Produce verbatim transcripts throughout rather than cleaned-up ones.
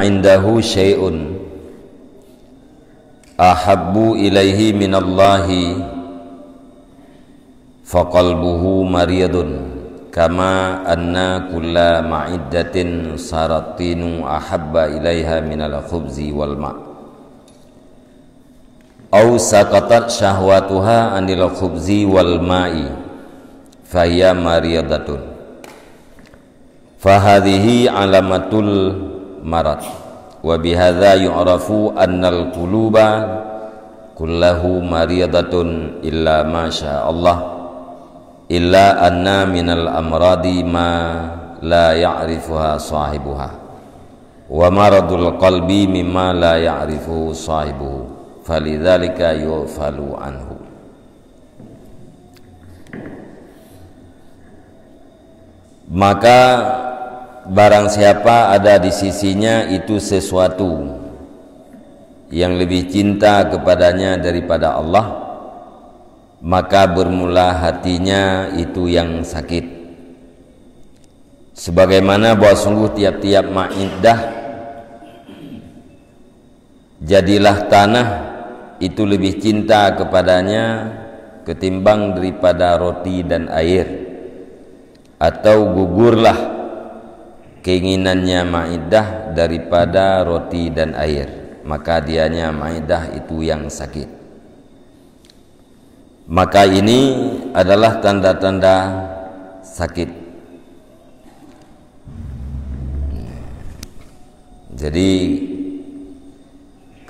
indahu syai'un ahabbu ilaihi minallahi, faqalbuhu maridun, kama anna kulla ma'iddatin sarat tinu ahabba ilaiha minal khubzi wal ma'. Au saqatat syahwatuha anil khubzi wal ma'i, fahiya maridatun. Fahadhihi alamatul marad. Wa bihadza yu'rafu annal quluba kullahu maridatun illa ma sya Allah. Illa anna minal amradi ma la ya'rifuha sahibuha. Wa maradul qalbi mimma la ya'rifuhu sahibuhu. Falidzalika yughfalu anhu. Maka barang siapa ada di sisinya itu sesuatu yang lebih cinta kepadanya daripada Allah, maka bermula hatinya itu yang sakit. Sebagaimana bahwa sungguh tiap-tiap maidah, jadilah tanah itu lebih cinta kepadanya ketimbang daripada roti dan air, atau gugurlah keinginannya maidah daripada roti dan air, maka dianya maidah itu yang sakit. Maka ini adalah tanda-tanda sakit. Jadi,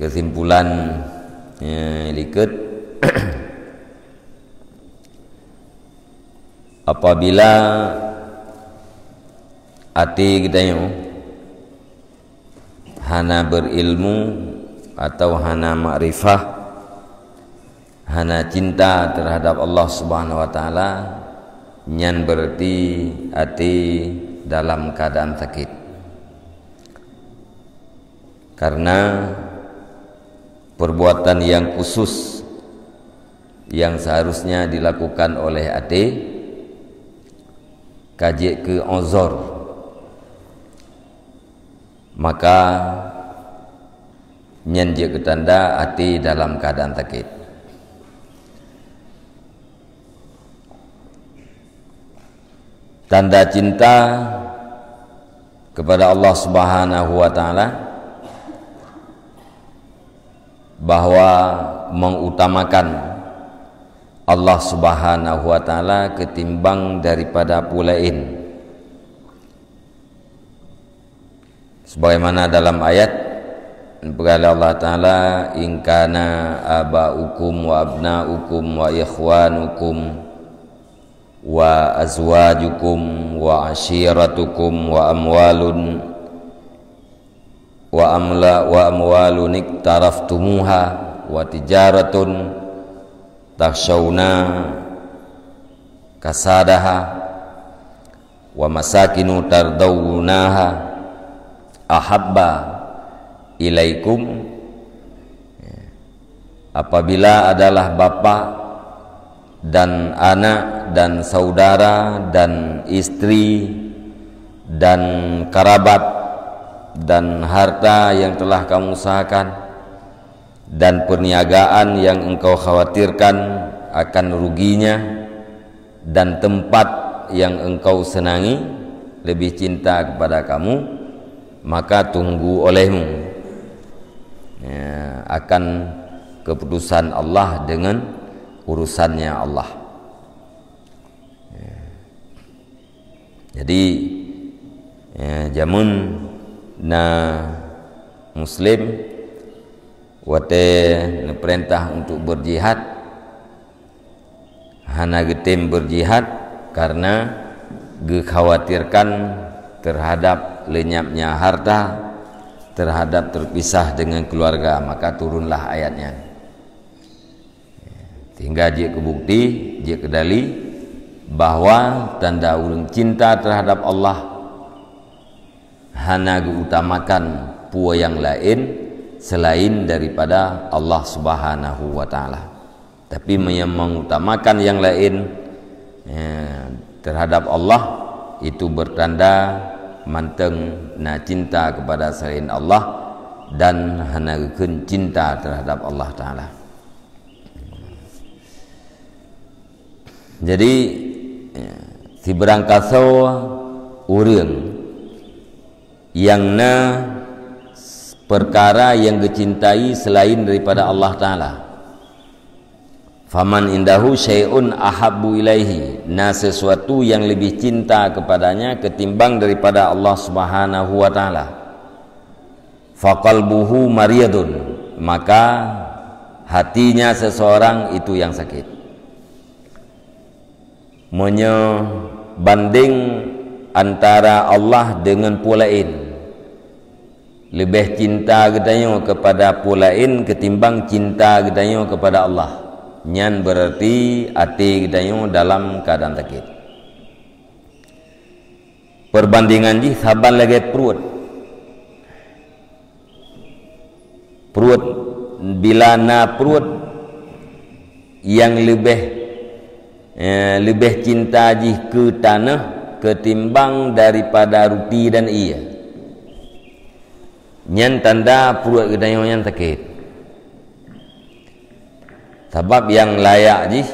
kesimpulan, eh, likot, apabila até geutanyoe hana berilmu atau hana makrifah, hana cinta terhadap Allah Subhanahu wa Taala, nyan berarti até dalam keadaan sakit. Karena perbuatan yang khusus yang seharusnya dilakukan oleh até, ka jeuet keu uzur, maka nyan jeuet keu tanda até dalam keadaan sakit. Tanda cinta kepada Allah Subhanahu wa Taala bahwa mengutamakan Allah Subhanahu wa Taala ketimbang daripada peue laén. Sebagaimana dalam ayat, peugah lé Allah Taala, "In kana aba'ukum wa abna'ukum wa ikhwanukum wa azwajukum wa ashiratukum wa amwalun wa amla-, wa amwalun iqtaraftumuha wa tijaratun takhshawna kasadaha wa masakinu tardawnaha ahabba ilaikum." Apabila adalah bapak dan anak dan saudara dan istri dan karabat dan harta yang telah kamu usahakan dan perniagaan yang engkau khawatirkan akan ruginya, dan tempat yang engkau senangi lebih cinta kepada kamu, maka tunggu olehmu, ya, akan keputusan Allah dengan urusannya Allah. Ya. Jadi, ya, jameun na muslim watée neupeurintah untuk berjihad, hana geutem berjihad karena geukhawatirkan terhadap leunyapnya harta, terhadap terpisah dengan keluarga, maka turunlah ayat nyan. Sehingga jeuet keu bukti, jeuet keu dali bahwa tanda ureuëng cinta terhadap Allah hana geuutamakan peue nyang laén selain daripada Allah Subhanahu wa Taala. Tapi meunyo mengutamakan nyang laén, eh, terhadap Allah, itu bertanda mantong na cinta kepada selain Allah dan hana geukheun cinta terhadap Allah Taala. Jadi, sibeurangkasoe ureuëng nyang na perkara nyang geucintai selain daripada Allah Taala. Faman indahu syai'un ahabbu ilaihi, na sesuatu yang lebih cinta kepadanya ketimbang daripada Allah Subhanahu wa Taala. Faqalbuhu maridun, maka hatinya seseorang itu yang sakit. Meunyoe bandeng antara Allah deungon peue laén, leubeh cinta geutanyoe keupada peue laén ketimbang cinta geutanyoe keupada Allah, nyan beurarti até geutanyoe dalam keuadaan sakét. Peubandingan jih saban lagée pruet. Pruet, bila na pruet nyang leubeh, eh, leubeh cinta jih keu tanoh ketimbang daripada ruti dan ié, nyan tanda pruet geutanyoe nyan sakét. Sabab nyang layak jih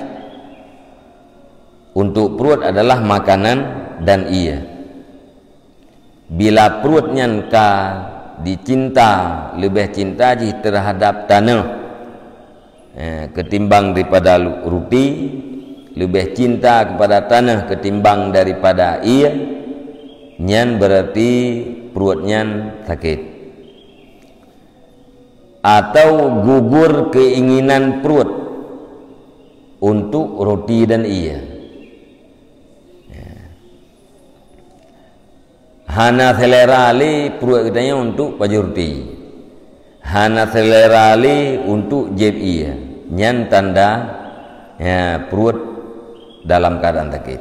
untuk pruet adalah makanan dan ié. Bila pruet nyan ka dicinta, leubeh cinta jih terhadap tanoh, eh, ketimbang daripada lu-, ruti, leubeh cinta kepada tanoh ketimbang daripada ié, nyan beurarti pruet nyan sakét. Atau gugur keinginan pruet untuk ruti dan ié. Ya. Hana selera lé pruet geutanyoe untuk pajoh ruti. Hana selera lé untuk jieb ié. Nyan tanda, ya, pruet dalam keuadaan sakét.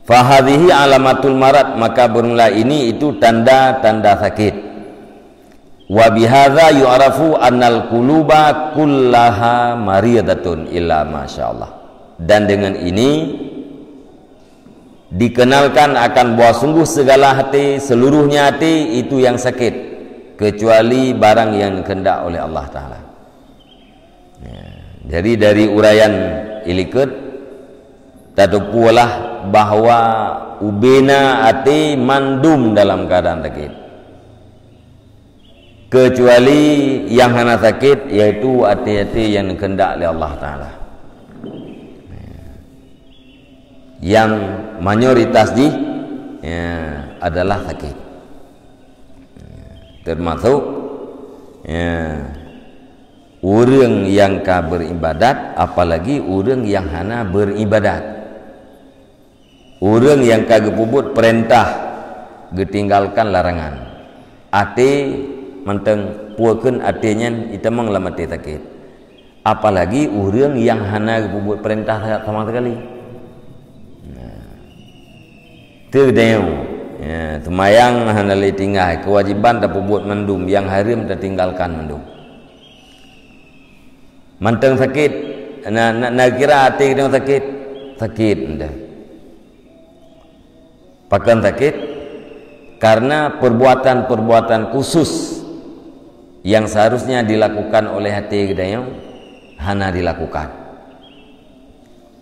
Fahadhihi alamatul marad, maka bermula ini itu tanda-tanda sakét. Wa bihadza yu'rafu annal quluba kullaha maridatun illa masyaallah. Dan dengan ini dikenalkan akan bahwa sungguh segala hati, seluruhnya hati itu yang sakit, kecuali barang yang dikehendak oleh Allah Taala. Ya, jadi dari uraian ilikot tateupeue lah bahwa ubena até mandum dalam keadaan sakét. Kecuali yang hana sakét, yaitu até-até yang dikehendak lé Allah Taala. Yang mayoritas jih, ya, adalah sakét. Termasuk, ya, ureuëng nyang ka beuribadat, apalagi ureuëng nyang hana beuribadat. Ureuëng nyang ka geupeubuet peurintah, geutinggalkan larangan. Até mantong, peue kheun até nyan itamong lam até sakét. Apalagi ureuëng nyang hana geupeubuet peurintah sama sekali. Nah, teudeungoe, ya, seumayang hana lé tinggai, keuwajéban tapeubuet mandum, nyang hareuem tatinggalkan mandum. Mantong sakét, na, na, na kira até geutanyoe sakét? Sakét mantong. Pakon sakét? Karena perbuatan-perbuatan khusus yang seharusnya dilakukan oleh até geutanyoe hana dilakukan.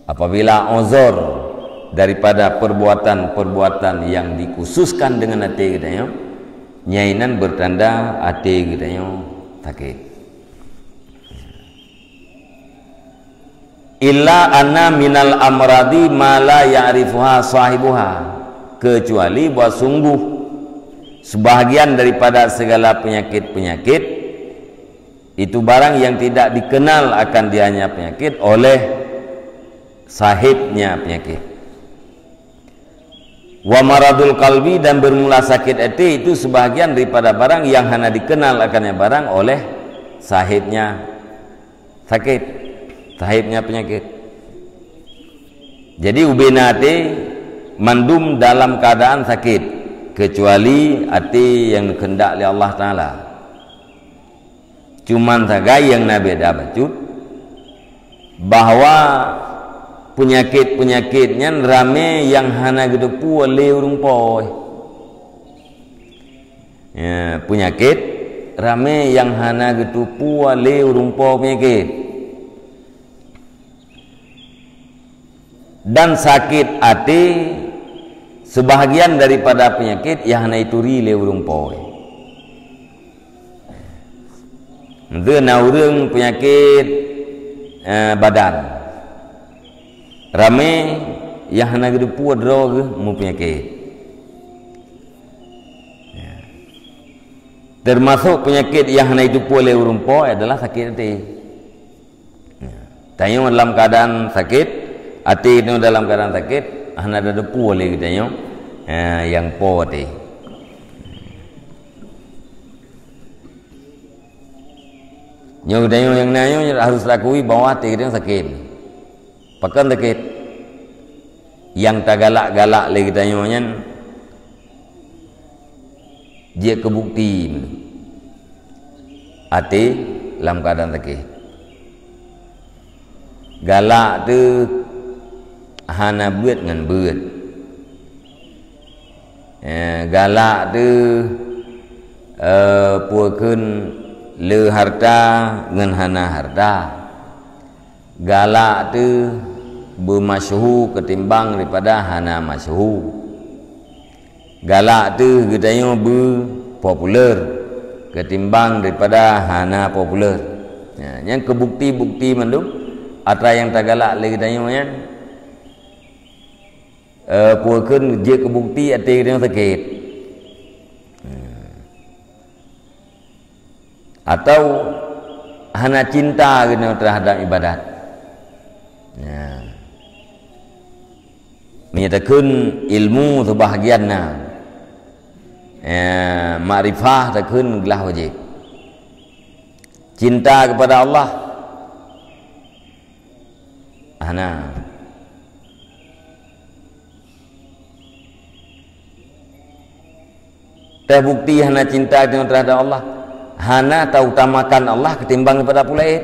Apabila uzur daripada perbuatan-perbuatan yang dikhususkan dengan até geutanyoe, nyan inan bertanda até geutanyoe sakét. Illa anna minal amradi ma la ya'rifuha sahibuha, kecuali bahwa sungguh sebahagian daripada segala penyakit-penyakit itu barang yang tidak dikenal akan dianya penyakit oleh sahibnya penyakit. Wa maradul qalbi, dan bermula sakét até itu sebahagian daripada barang yang hana dikenal akannya barang oleh sahibnya sakét, sahibnya penyakit. Jadi ubena até mandum dalam keadaan sakét, kecuali até yang dikehendak lé Allah Taala. Cuman sagai nyang na beda bacut, bahwa Peunyakét-peunyakét nyan ramé nyang hana geuteupeue lé ureuëng po. Ya, peunyakét ramé nyang hana geuteupeue lé ureuëng po peunyakét. Dan sakét até, sebahagian daripada peunyakét nyang hana ituri lé ureuëng po. Nyan na ureuëng peunyakét, eh, badan. Ramé nyang hana geuteupeue droe geuh meupeunyakét. Ya. Teumasok peunyakét nyang hana iteupeue lé ureuëng po adalah sakét até. Ya. Tanyoe dalam keuadaan sakét, até tanyoe dalam keuadaan sakét, hana tateupeue lé geutanyoe, eh, nyang po até. Nyoe geutanyoe nyang na nyoe harôh takui bahwa até geutanyoe sakét. Pakon sakét? Nyang tagalak-galak lé geutanyoe nyan jeuet keu bukeuti meunyoe até lam keuadaan sakét. Galak teuh hana beuet ngon beuet. Eh, galak teuh, eh, peue kheun le hareuta ngon hana hareuta. Galak teuh beumasyhu ketimbang daripada hana masyhu. Galak teuh geutanyoe beupopuler ketimbang daripada hana populer. Nah, nyan keu bukeuti-bukeuti mandum atra nyang tagalak lé geutanyoe nyan, eh, peue kheun jeuet keu bukeuti até geutanyoe sakét. Nah. Atau hana cinta geutanyoe teuhadap ibadat. Ya. Meunyoe takheun ilmu sebahagian na. Ya, makrifah takheun glah wajéb. Cinta kepada Allah. Hana. Teubukti hana cinta geutanyoe terhadap Allah. Hana tautamakan Allah ketimbang daripada peue laén.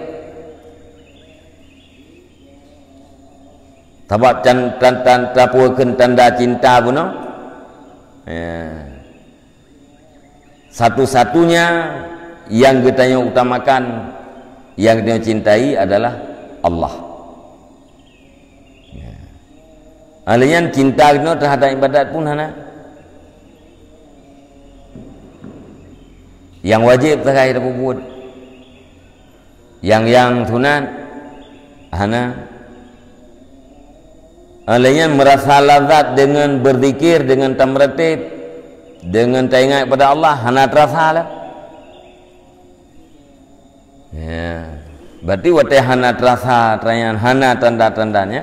Sabab tan-, tan-, tan-, tapeue kheun tanda cinta bunoe. Ya. Satu-satunya nyang geutanyoe utamakan, nyang geutanyoe cintai adalah Allah. Ya. Alèh nyan cinta geutanyoe terhadap ibadat pun hana. Nyang wajéb sagai tapeubuet. Nyang, nyang sunat hana. Alèh nyan meurasa lazat deungon beuzikir, deungon tameuratib, deungon taingat kepada Allah, hana teurasa lah. Ya. Berarti watèe hana teurasa, teurasa hana tanda-tandanya,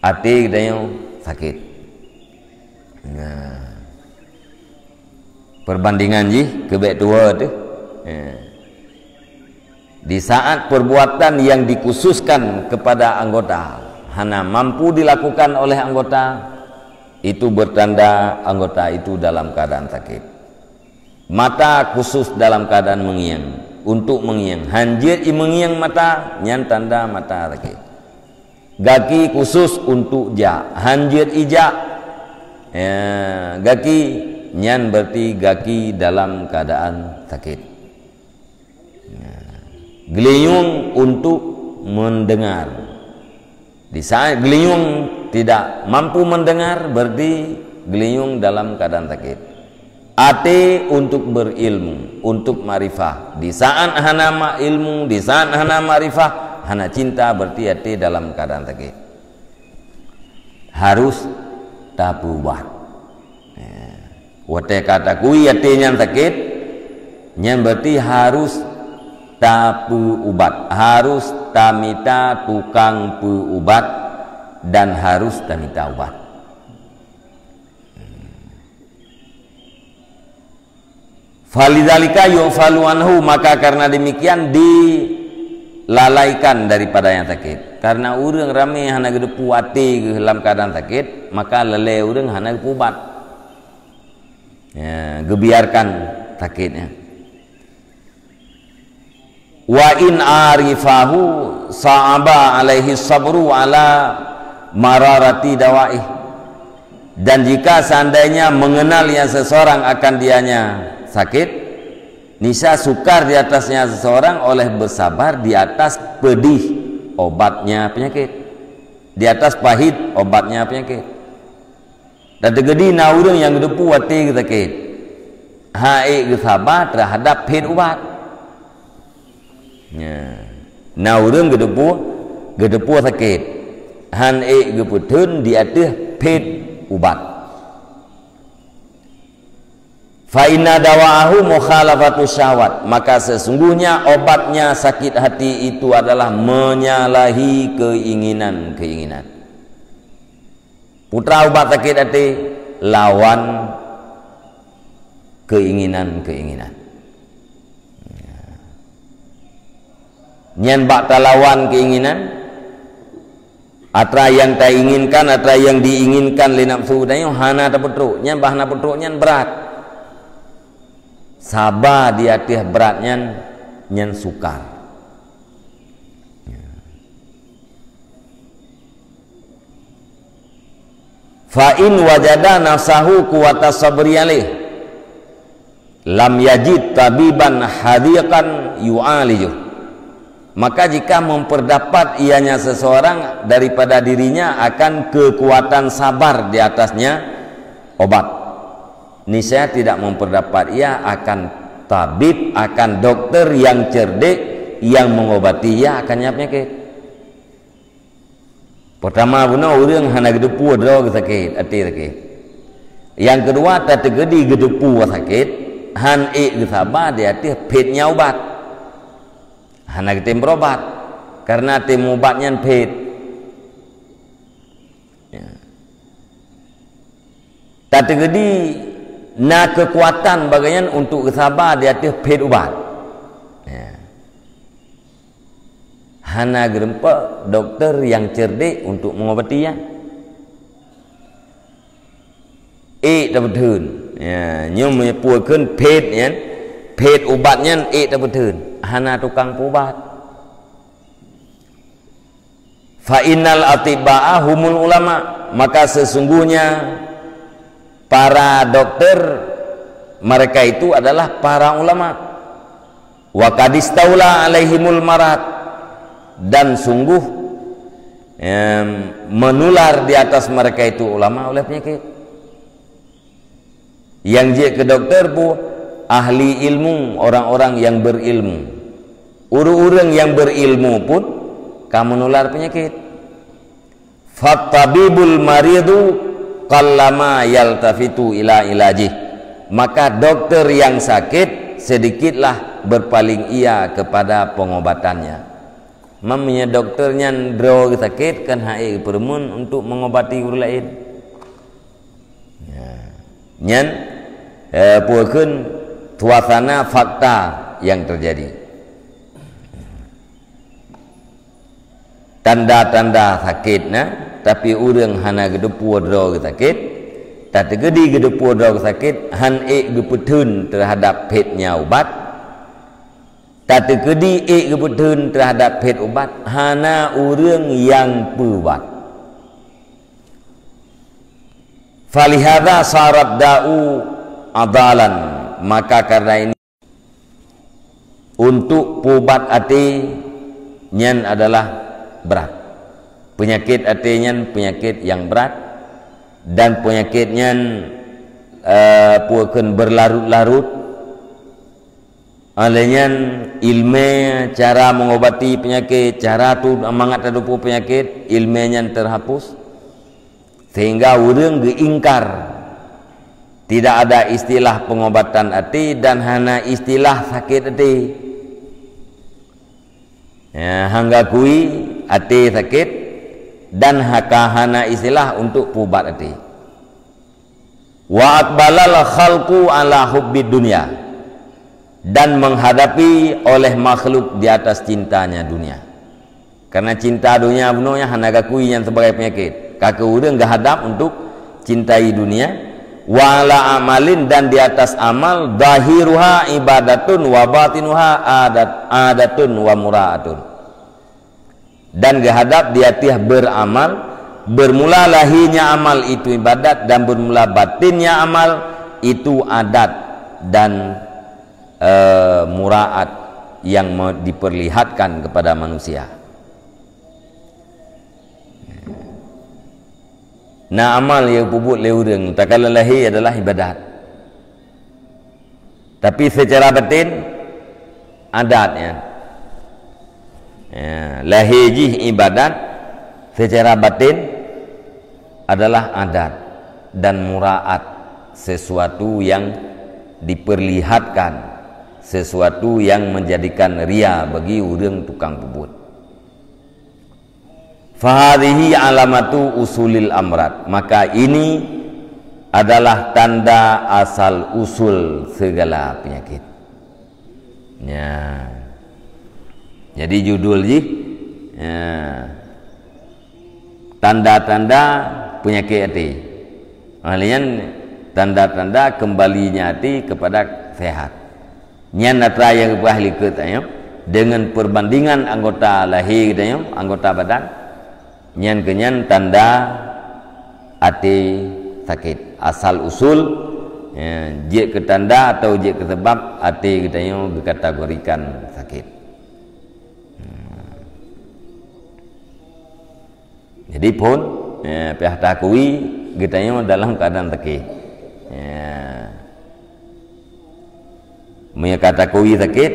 até geutanyoe sakét. Nah. Perbandingan jih keu bèk tuwoe teuh. Ya. Di saat perbuatan yang dikhususkan kepada anggota hana mampu dilakukan oleh anggota, itu bertanda anggota itu dalam keadaan sakét. Mata khusus dalam keadaan meungieng, untuk meungieng. Hanjeuet imeungieng mata, nyan tanda mata sakét. Gaki khusus untuk jak, hanjeuet ijak. Ya, gaki, nyan berarti gaki dalam keadaan sakét. Ya. Geulinyueng untuk mendengar. Di saat geulinyueng tidak mampu mendengar, berarti geulinyueng dalam keadaan sakét. Até untuk berilmu, untuk makrifah. Di saat hana ma-, ilmu, di saat hana makrifah, hana cinta, berarti até dalam keadaan sakét. Harus tapeuubat. Ya. Watèe ka takui até nyan sakét, nyan berarti harus tapeuubat, harus tamita tukang peuubat dan harus tamita ubat. Falidzalika yughfalu anhu, maka karena demikian dilalaikan daripada nyang sakét. Karena ureuëng ramé hana geuteupeue até geuh lam keuadaan sakét, maka lalé ureuëng hana geupeuubat. Ya, geubiarkan sakét nyan. Wa in arifahu sa'aba alaihi sabru ala mararati dawaih. Dan jika seandainya mengenal yang seseorang akan dianya sakit, niscaya sukar di atasnya seseorang oleh bersabar di atas pedih obatnya penyakit, di atas pahit obatnya penyakit. Dan teugedi na ureuëng nyang geuteupeue até geusakét, han ék geusaba terhadap phét ubat. Nya. Na ureuëng geuteupeue, geuteupeue sakét, han ék geupeutheun di ateueh phét ubat. Fa inna dawa'ahu mukhalafatu syahwat, maka sesungguhnya obatnya sakit hati itu adalah menyalahi keinginan-keinginan. Putra ubat sakét até lawan keinginan-keinginan. Nyan bak talawan keinginan, atra nyang tainginkan, atra nyang diinginkan lé nafsu tanyoe hana tapeutrok. Nyan bah hana peutrok nyan brat. Saba di ateueh brat nyan, nyan sukar. Fa in wajada nafsahu quwwata sabri alaih, lam yajid tabiban hadiqan yu'alijuh. Maka jika memperdapat ianya seseorang daripada dirinya akan kekuatan sabar di atasnya obat, niscaya tidak memperdapat ia akan tabib, akan dokter yang cerdik yang mengobati ia akan penyakit. Pertama bunoe ureuëng hana geuteupeue droe geusakét, até sakét. Nyang keudua tateukeudi geuteupeue sakét, han ék geusaba di ateueh phét nyang ubat. Hana geutem berobat, karena tem ubat nyan phét. Ya. Tateukeudi na keukuatan bagian untuk geusaba di ateueh phét ubat. Ya. Hana geureumpok dokter nyang cerdik untuk mengobati nyan. Ék tapeutheun. Ya, nyoe meunyoe peue kheun phét nyan, phét ubat nyan ék tapeutheun. Hana tukang peuubat. Fa innal atibba'a humul ulama, maka sesungguhnya para dokter mereka itu adalah para ulama. Wa qadistaula alaihimul marad, dan sungguh, em, menular di atas mereka itu ulama oleh penyakit. Nyang jeuet keu dokter pun ahli ilmu, orang-orang yang berilmu. Ureuëng-ureuëng yang berilmu pun ka menular penyakit. Fattabibul maridu qallama yaltafitu ila ilajih. Maka dokter yang sakit sedikitlah berpaling ia kepada pengobatannya. Meunyoe dokter nyan droe sakét kan han ék peureumeun untuk mengobati ureuëng laén. Ya. Nyan, eh, peue kheun suasana fakta yang terjadi. Tanda-tanda sakét na, tapi ureuëng hana geuteupeue droe sakét, tateukeudi geuteupeue droe sakét, han ék geupeutheun terhadap phét nyang ubat, tateukeudi ék geupeutheun terhadap phét ubat, hana ureuëng nyang peuubat. Falihada sarat da'u adalan, maka karena ini untuk peuubat até nyan adalah berat. Penyakit até nyan penyakit yang berat, dan penyakit nyan, eh, peue kheun berlarut-larut. Oleh nyan, ilmu cara mengobati penyakit, cara tu mangat tatupeue penyakit, ilmu nyan terhapus. Sehingga ureuëng geuingkar. Tidak ada istilah pengobatan até dan hana istilah sakét até. Ya, han geukui até sakét dan haka hana istilah untuk peuubat até. Wa aqbalal khalqu ala hubbid dunya, dan menghadapi oleh makhluk di atas cintanya dunia. Karena cinta dunia bunoe nyan hana geukui nyan sebagai penyakit. Ka keu ureuëng geuhadap untuk cintai dunia, Wa ala amalin, dan di atas amal, zahiruha ibadatun wa batinuha adat, adatun wa mura'atun. Dan geuhadap di ateueh beramal, bermula lahirnya amal itu ibadat dan bermula batinnya amal itu adat dan, eh, muraat yang me-, diperlihatkan kepada manusia. Na amal nyang geupubuet lé ureuëng takalon lahé adalah ibadat. Tapi seucara batin, adat nyan. Ya, lahé jih ibadat, seucara batin adalah adat dan muraat, sesuatu yang diperlihatkan, sesuatu yang menjadikan ria bagi ureuëng tukang pubuet. Fahadhihi alamatu usulil amrad. Maka ini adalah tanda asal usul segala penyakit. Ya. Jadi judul jih, ya, tanda-tanda penyakit hati. Maksudnya tanda-tanda kembalinya hati kepada sehat. Nyan atra nyang geupeugah likot tanyoe, deungon perbandingan anggota lahé geutanyoe, anggota badan, nyan keu nyan tanda até sakét. Asal usul, ya, jeuet keu tanda atau jeuet keu sebab até geutanyoe geukategorikan sakét. Jadi phon, eh, payah takui geutanyoe dalam keadaan sakét. Ya. Meunyoe ka takui sakét,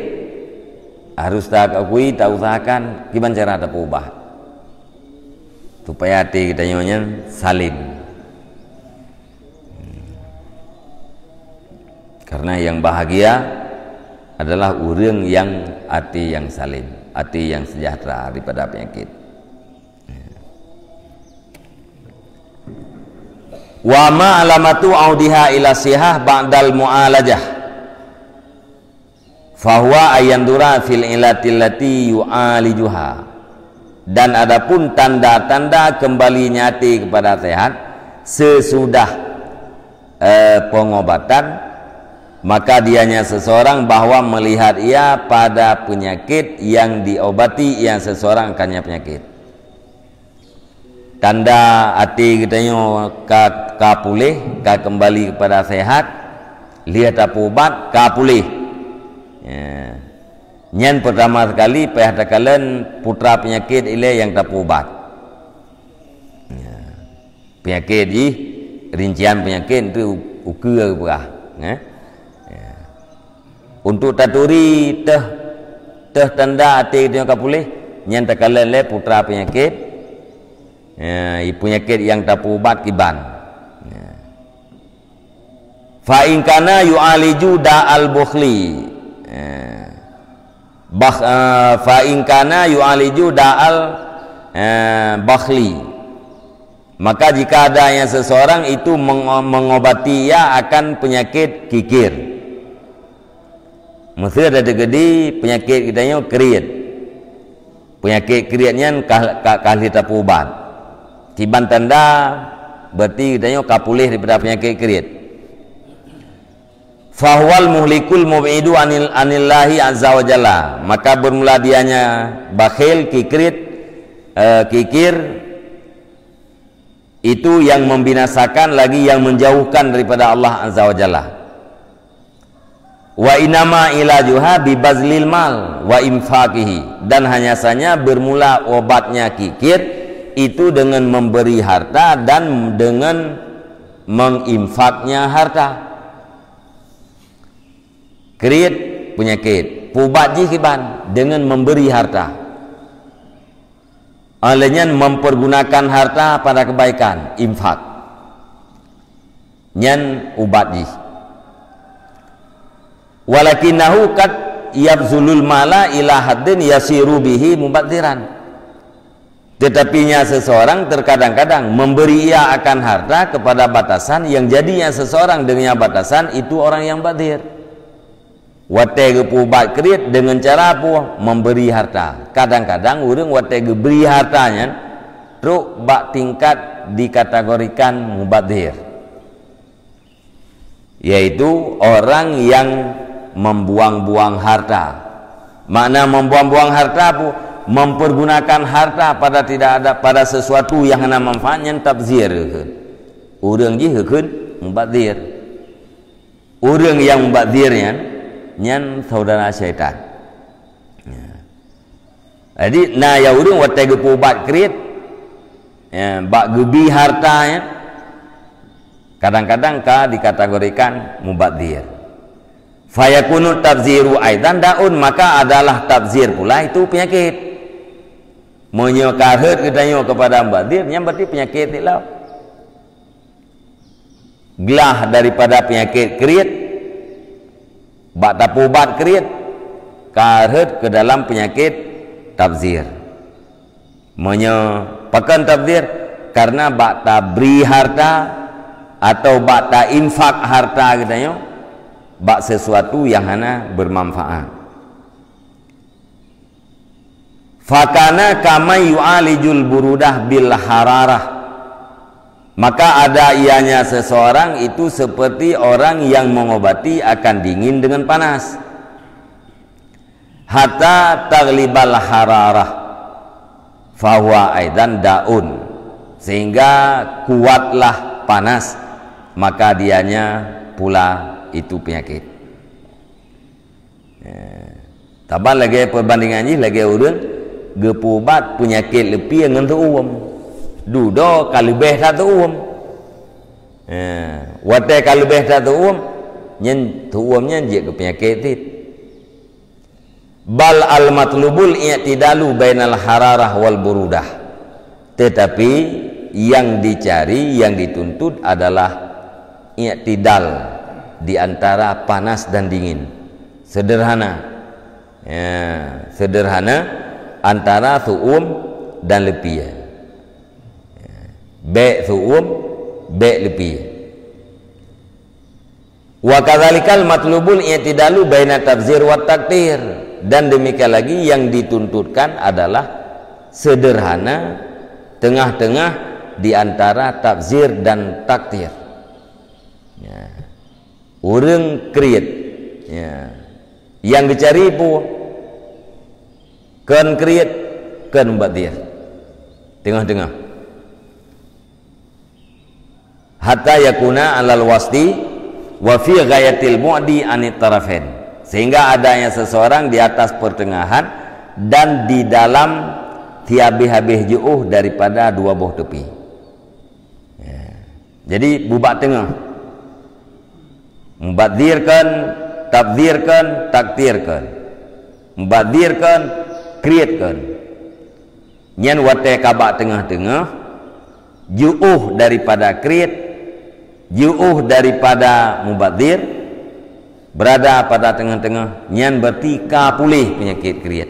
harus takui, tausahakan kiban cara tapeuubah supaya até geutanyoe nyan salem. Karena yang bahagia adalah ureuëng yang até yang salem, até yang sejahtera daripada penyakit. Wa ma alamatu audiha ila sihah ba'dal mu'alajah, fahuwa ayandura fil ilati allati yu'alijuha. Dan adapun tanda-tanda kembalinya hati kepada sehat sesudah, eh, pengobatan, maka dianya seseorang bahwa melihat ia pada penyakit yang diobati ia seseorang akannya penyakit. Tanda até geutanyoe ka, ka puléh, ka kembali kepada sehat, lheueh tapeuubat, ka puléh. Ya. Nyan pertama sekali payah takalon putra penyakit ilée nyang tapeuubat. Ya. Penyakit jih, rincian penyakit tu ukeue geupeugah, eh. Ya. Untuk taturi teuh, teuh tanda até geutanyoe ka puléh, nyan takalon lé putra penyakit, ya, penyakit nyang tapeuubat kiban. Ya. Fa in kana yu'aliju da'al bukhli. Eh, bakh-, eh, fa in kana yu'aliju da'al, eh, bakhli. Maka jika ada yang seseorang itu mengo-, mengobati ia akan penyakit kikir. Meuseu ada teukeudi penyakit geutanyoe kriet. Penyakit kriet nyan ka, ka, ka lheueh tapeuubat. Kiban tanda, berarti geutanyoe ka puléh daripada penyakit kriet. Fahuwal muhlikul mub'idu anil, anillahi azza wa jalla. Maka bermula dianya bakhil, kikrit, eh, kikir, itu yang membinasakan lagi yang menjauhkan daripada Allah azza wa jalla. Wa inama ilajuha bibazlil mal wa infaqihi. Dan hanya saja bermula obatnya kikir itu dengan memberi harta dan dengan menginfaknya harta. Kriet penyakit, peuubat jih kiban dengan memberi harta. Oleh nyan mempergunakan harta pada kebaikan, infak. Nyan ubat jih. Walakinnahu qad yabzulul mala ila haddin yasiru bihi mubadziran. Tetapi nya seseorang terkadang-kadang memberi ia akan harta kepada batasan yang jadinya seseorang dengan batasan itu orang yang badzir. Watée geupeuubat kriet deungon cara peue? Memberi harta. Kadang-kadang ureuëng watée geubri harta nyan trok bak tingkat dikategorikan mubadzir. Yaitu orang yang membuang-buang harta. Makna membuang-buang harta apa? Mempergunakan harta pada tidak ada, pada sesuatu yang hana manfaat, nyan tabzir. Ureuëng jih kheun mubazir. Ureuëng nyang mubazir nyan, nyan saudara syaitan. Ya. Jadi na ya ureuëng watée geupeuubat kriet, ya, bak geubi harta nyan, kadang-kadang ka dikategorikan mubazir. Fayakunu tabziru aidan daun, maka adalah tabzir pula itu penyakit. Meunyoe ka rhot geutanyoe kepada mubazir, nyan berarti penyakit ni lah. Glah daripada penyakit kriet, bak tapeuubat kriet, ka rhot ke dalam penyakit tabzir. Meunyoe pakon tabzir, karena bak tabri harta atau bak tainfak harta geutanyoe bak sesuatu yang hana bermanfaat. Fakana kama yu'alijul burudah bil hararah. Maka ada ianya seseorang itu seperti orang yang mengobati akan dingin dengan panas. Hatta taglibal hararah, fahuwa aidan daun. Sehingga kuatlah panas, maka dianya pula itu penyakit. Eh, taban lagée peubandingan jih lagée ureuëng geupeuubat peunyakét leupie ngon teuuem. Dudoe ka leubeh that teuuem. Eh, watée ka leubeh that teuuem, nyan teuuem nyan jeuet keu peunyakét cit. Bal al-matlubul i'tidalu bainal hararah wal burudah. Tetapi yang dicari, yang dituntut adalah i'tidal di antara panas dan dingin. Sederhana. Ya, sederhana antara teuuem dan leupie. Ya, bék teuuem, bék leupie. Wa kadzalikal matlubul i'tidalu baina tabzir wa taktir. Dan demikian lagi yang dituntutkan adalah sederhana, tengah-tengah di antara tabzir dan taktir. Ya. Ureuëng kriet. Ya. Yang geucari peue? Kon kriet, kon mubazir. Tengah-tengah. Hatta yakuna alal wasti wa fi ghayatil bu'di anit tarafain. Sehingga adanya seseorang di atas pertengahan dan di dalam tiabih-abih jeuôh daripada dua boh tepi. Ya. Jadi, bubak teungoh. Mubazir kon, tabzir kon, taktir kon. Mubazir kon, kriet kon. Nyan watée ka bak teungoh-teungoh, jeuôh daripada kriet, jeuôh daripada mubazir, berada pada teungoh-teungoh, nyan berarti ka puléh peunyakét kriet.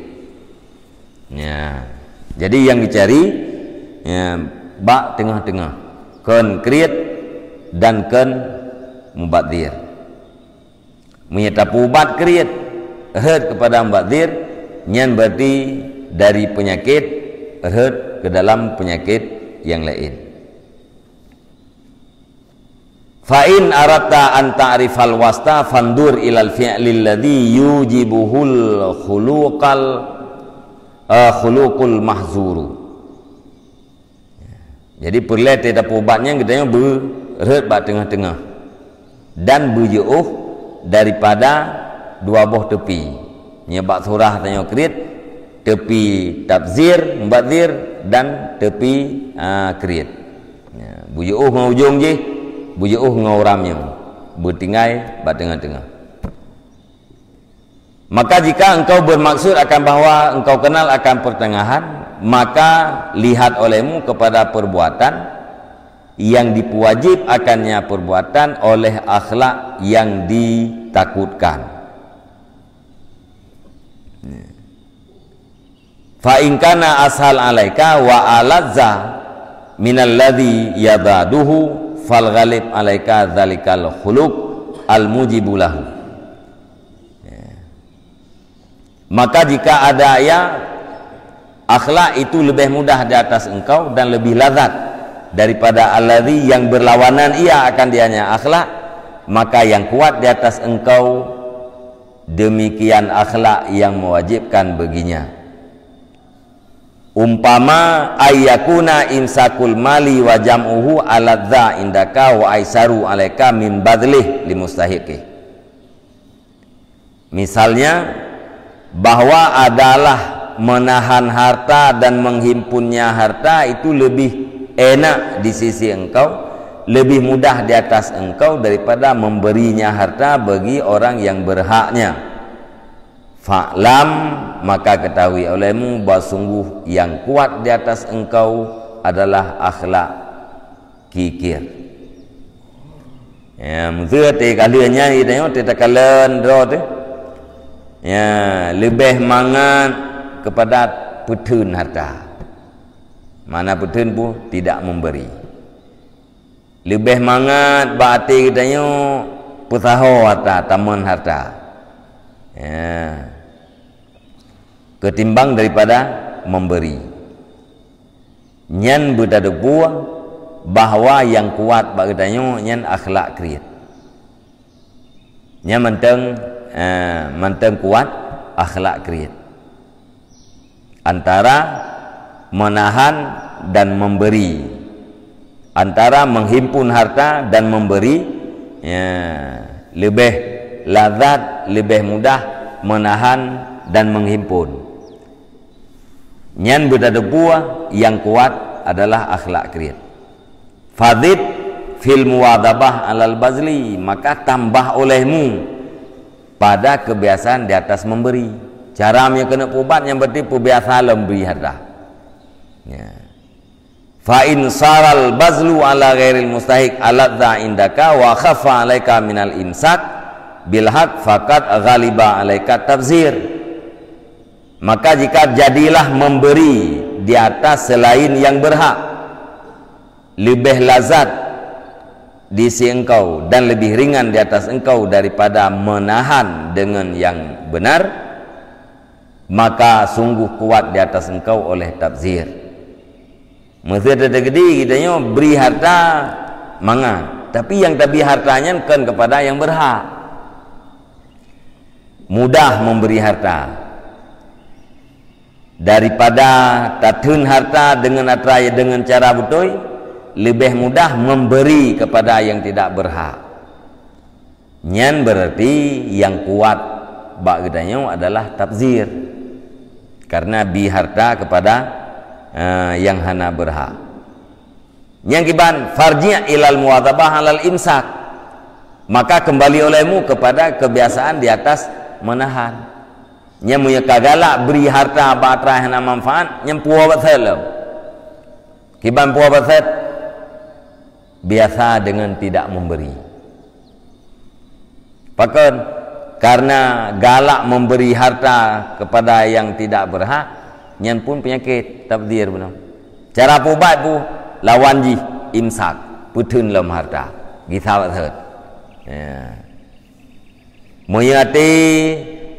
Ya. Jadi nyang geucari, ya, bak teungoh-teungoh. Kon kriet dan kon mubazir. Meunyoe tapeuubat kriet rhot keupada mubazir, nyan berarti dari peunyakét rhot keu dalam peunyakét nyang laén. Fa in aradta an ta'rifal wasta fandur ilal fi'lil ladzi yujibuhul khuluqal, eh, khuluqul mahzuru. Jadi peureulée teuh tapeuubat nyan geutanyoe beurhot bak teungoh-teungoh dan beujeuôh daripada dua boh teupi. Nyoe bak surah tanyoe kriet, teupi tabzir, mubazir, dan teupi, ah, kriet. Ya, beujeuôh ngon ujong jih, beujeuôh ngon uram nyoe, beutinggai bak teungoh-teungoh. Maka jika engkau bermaksud akan bahwa engkau kenal akan pertengahan, maka lihat olehmu kepada perbuatan yang dipuwajib akannya perbuatan oleh akhlak yang ditakutkan. Fa in kana ashal alaika wa alazza minalladzi yadaduhu fal ghalib alaika dzalikal khuluq al mujibu lahu. Ya. Maka jika ada ia, akhlak itu lebih mudah di atas engkau dan lebih lazat daripada alladzi yang berlawanan ia akan dianya akhlak, Maka yang kuat di atas engkau, demikian akhlak yang mewajibkan baginya. Umpama ayyakuna imsakul mali wa jam'uhu aladza indaka wa aisaru alaika min badlih limustahiqih. Misalnya, bahwa adalah menahan harta dan menghimpunnya harta itu lebih enak di sisi engkau, lebih mudah di atas engkau daripada memberinya harta bagi orang yang berhaknya. Fa'lam, maka ketahui olehmu bahwa sungguh yang kuat di atas engkau adalah akhlak kikir. Ya, meuseuti kali nyan geutanyoe teuh takalon droe teuh. Ya, leubeh mangat kepada peutheun harta. Mana peutheun pun tidak memberi. Leubeh mangat bak até geutanyoe peusaho harta, tamon harta. Ya. Ketimbang daripada memberi. Nyan beutadeupeue bahwa nyang kuat bak geutanyoe nyan akhlak kriet. Nyan mantong, eh, mantong kuat akhlak kriet. Antara menahan dan memberi. Antara menghimpun harta dan memberi, ya, leubeh lazat, leubeh mudah menahan dan menghimpun. Nyan beutadeupeue nyang kuat adalah akhlak kriet. Fazid fil muwadhabah alal bazli, maka tambah olehmu pada kebiasaan di atas memberi. Cara meunyoe keuneuk peuubat nyan berarti peubiasa lom bri harta. Ya. Fa in saral bazlu ala ghairil mustahiq aladza indaka wa khaffa alaika minal imsak bil haq faqad ghaliba alaika tabzir. Maka jika jadilah memberi di atas selain yang berhak, leubeh lazat di si engkau dan lebih ringan di atas engkau daripada menahan dengan yang benar, maka sungguh kuat di atas engkau oleh tabzir. Meuseuti teukeudi geutanyoe bri harta mangat, tapi nyang tabri harta nyan kon kepada nyang berhak. Mudah memberi harta daripada tatheun harta dengan atra, dengan cara beutôi, leubeh mudah memberi kepada nyang tidak berhak. Nyan berarti nyang kuat bak geutanyoe adalah tabzir, karena bri harta kepada, eh, nyang hana berhak. Nyang kiban, farji' ilal muwadzabah alal imsak, maka kembali olehmu kepada kebiasaan di atas menahan. Nyan meunyoe ka galak bri harta bak atra hana manfaat, nyan puwoe bak saleuem. Kiban puwoe bak saleuem, biasa dengan tidak memberi. Pakon? Karena galak memberi harta kepada yang tidak berhak, nyan pun penyakit, tabzir bunoe. Cara peuubat pun lawan jih, imsak, peutheun lom harta, gisa bak saleuem. Ya. Meunyoe até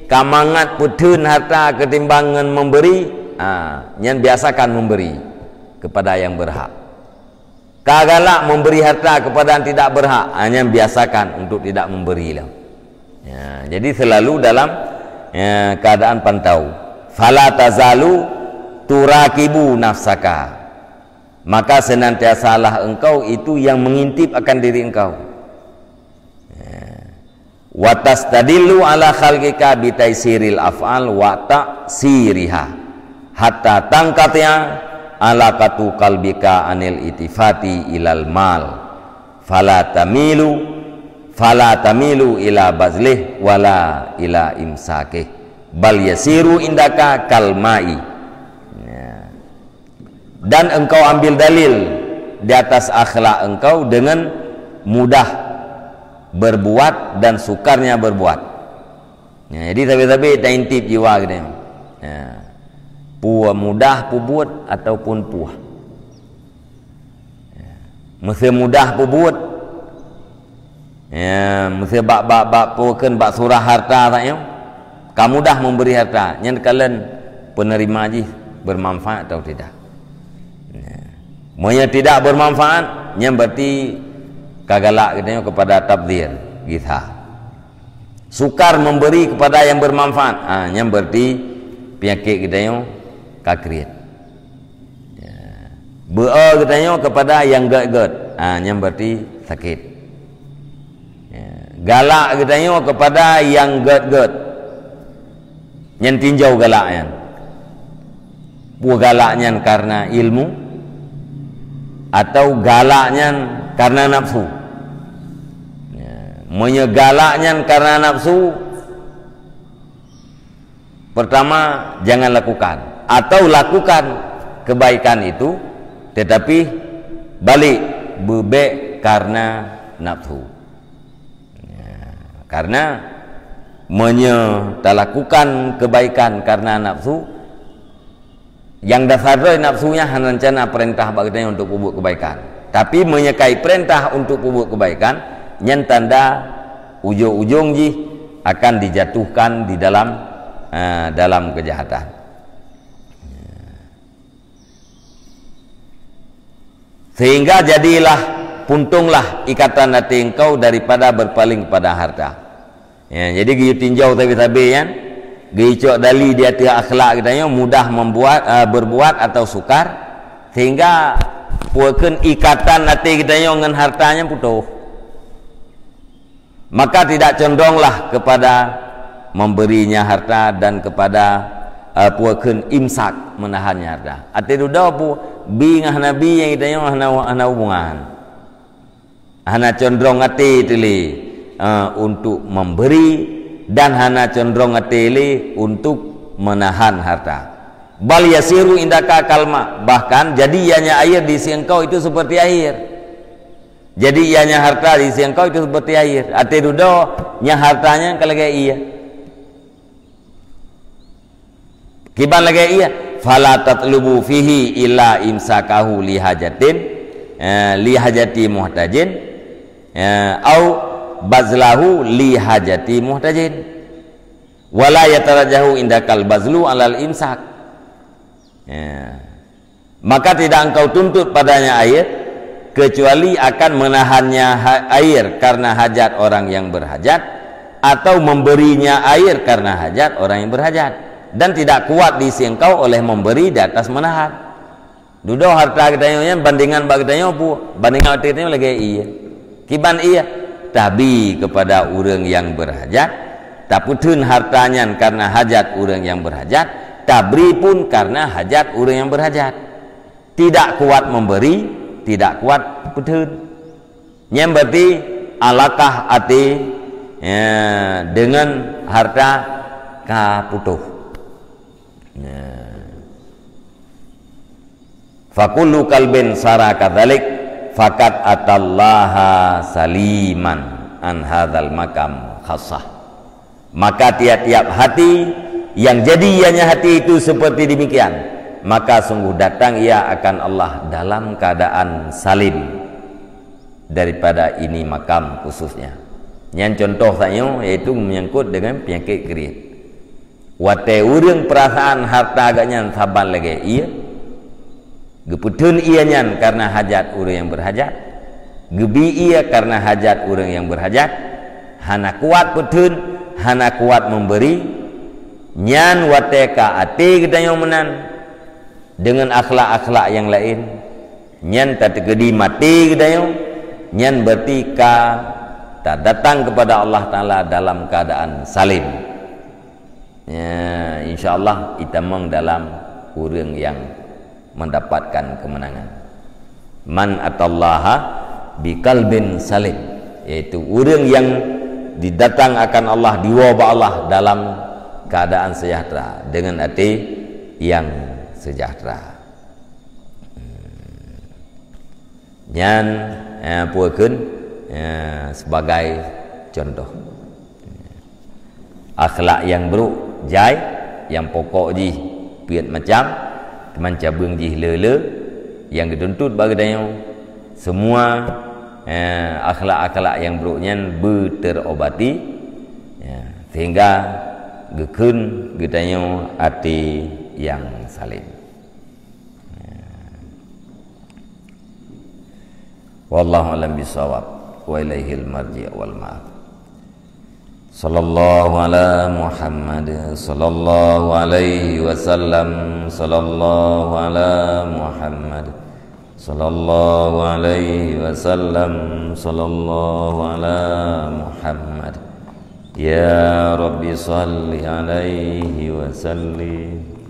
ka mangat peutheun harta ketimbang ngon memberi, ha, nyan biasakan memberi kepada yang berhak. Ka galak memberi harta kepada yang tidak berhak, ha, nyan biasakan untuk tidak memberi lah. Ya, jadi selalu dalam, ya, keadaan pantau. Fala tazalu turaqibu nafsaka. Maka senantiasalah engkau itu yang mengintip akan diri engkau. Ya. Wa tastadillu ala khalqika bitaisiril af'al wa ta'siriha, hatta tangqati'a alaqatu qalbika anil itifati ilal mal. Fala tamilu, fala tamilu ila bazlih wala ila imsakih, bal yasiru indaka kal ma'i. Ya. Dan engkau ambil dalil di atas akhlak engkau dengan mudah berbuat dan sukarnya berbuat. Ya, jadi sabe-sabe taintip jiwa kita. Ya. Puwoe mudah peubuet ataupun puih. Ya. Meuseuti mudah peubuet. Ya, meuseuti bak, bak, bak, pakon bak surah harta saja. Ka mudah memberi harta, nyan kalon penerima jih bermanfaat atau tidak. Ya. Meunyoe tidak bermanfaat, nyan berarti ka galak geutanyoe kepada tabzir. gisa. Sukar memberi kepada yang bermanfaat. Ha, nyan berarti peunyakét geutanyoe ka kriet. Ya. Beu-e geutanyoe kepada nyang gét-gét. Ha, nyan berarti sakét. Ya. Galak geutanyoe kepada nyang gét-gét. Nyan tinjau galak nyan. Peue galak nyan karena ilmu atau galak nyan karena nafsu? Ya, meunyoe galak nyan karena nafsu, pertama, jangan lakukan. Atau lakukan kebaikan itu, tetapi balik beubék karena nafsu. Ya, karena meunyoe talakukan kebaikan karena nafsu, nyang dasar droe nafsu nyan hana rencana peurintah bak geutanyoe untuk peubuet kebaikan. Tapi meunyoe ka ipeurintah untuk peubuet kebaikan, nyan tanda ujong-ujong jih akan dijatuhkan di dalam, eh, dalam kejahatan. Sehingga jadilah, puntonglah ikatan até engkau daripada berpaling kepada harta. Ya, jadi geuyue tinjau sabe-sabe nyan, geuyue cok dali di ateueh akhlak geutanyoe, mudah membuat, eh, berbuat atau sukar, sehingga peue kheun ikatan até geutanyoe ngon harta nyan putôh. Maka tidak condonglah kepada memberinya harta dan kepada, eh, peue kheun imsak, menahannya harta. Até dudoe pu, bi ngon hana bi nyan geutanyoe hana, hana hubungan. Hana condrong até teuh lé, eh, untuk memberi dan hana condrong até lé untuk menahan harta. Bal yasiru indaka kalma, bahkan jadi ianya air di sisi engkau itu seperti air. Jadi ianya harta di sisi engkau itu seperti air. Até dudoe nyan harta nyan ka lagée ié. Kiban lagée ié, fala tatlubu fihi illa imsakahu li hajatin, eh, li hajati muhtajin, eh, au bazlahu li hajati muhtajin. Wala yatarajjahu indakal bazlu alal imsak. Ya. Maka tidak engkau tuntut padanya air, kecuali akan menahannya ha-, air karena hajat orang yang berhajat, atau memberinya air karena hajat orang yang berhajat. Dan tidak kuat di sisi engkau oleh memberi di atas menahan. Dudoe harta geutanyoe nyan bandingan bak geutanyoe pu, bandingan até geutanyoe lagée ié. Kiban ié, tabi kepada ureuëng nyang beurhajat, tapeutheun harta nyan karena hajat ureuëng nyang beurhajat, tabri pun karena hajat ureuëng nyang beurhajat. Tidak kuat memberi, tidak kuat peutheun. Nyan berarti alakah até, ya, deungon harta ka putôh. Ya. Fakullu kalbin sara kadzalik, fakat atallaha saliman an hadzal makam khassah. Maka tiap-tiap hati yang jadi ianya hati itu seperti demikian, maka sungguh datang ia akan Allah dalam keadaan salim daripada ini makam khususnya. Nyan contoh saja, yaitu menyangkut dengan penyakit kriet. Watée ureuëng peurasaan harta geuhnyan saban lagée ié, geupeutheun ié nyan kareuna hajat ureuëng nyang beurhajat, geubi ié kareuna hajat ureuëng nyang beurhajat, hana kuat peutheun, hana kuat memberi, nyan watée ka até geutanyoe meunan deungon akhlak-akhlak nyang laén, nyan tateukeudi maté geutanyoe, nyan berarti ka tadatang kepada Allah Taala dalam keadaan salim. Ya, insya Allah itamong dalam ureuëng nyang mendapatkan kemenangan. Man atallaha biqalbin salim, yaitu ureuëng nyang didatang akan Allah, diwoe bak Allah dalam keadaan sejahtera, dengan até nyang sejahtera. Nyan, eh, peue kheun, eh, sebagai contoh. Akhlak nyang brok jai, nyang pokok jih peuet macam, teuma cabeueng jih le-le, nyang geutuntut bak geutanyoe, semua, eh, akhlak-akhlak nyang brok nyan beuteurobati, ya, sehingga geukheun geutanyoe até nyang salem. Wallahu a'lam bishawab. Wa ilaihil marji' wal ma'ab. Sallallahu ala Muhammad, sallallahu alaihi wasallam, sallallahu ala Muhammad, sallallahu alaihi wasallam, sallallahu ala Muhammad. Ya Rabbi, salli alaihi wa sallim.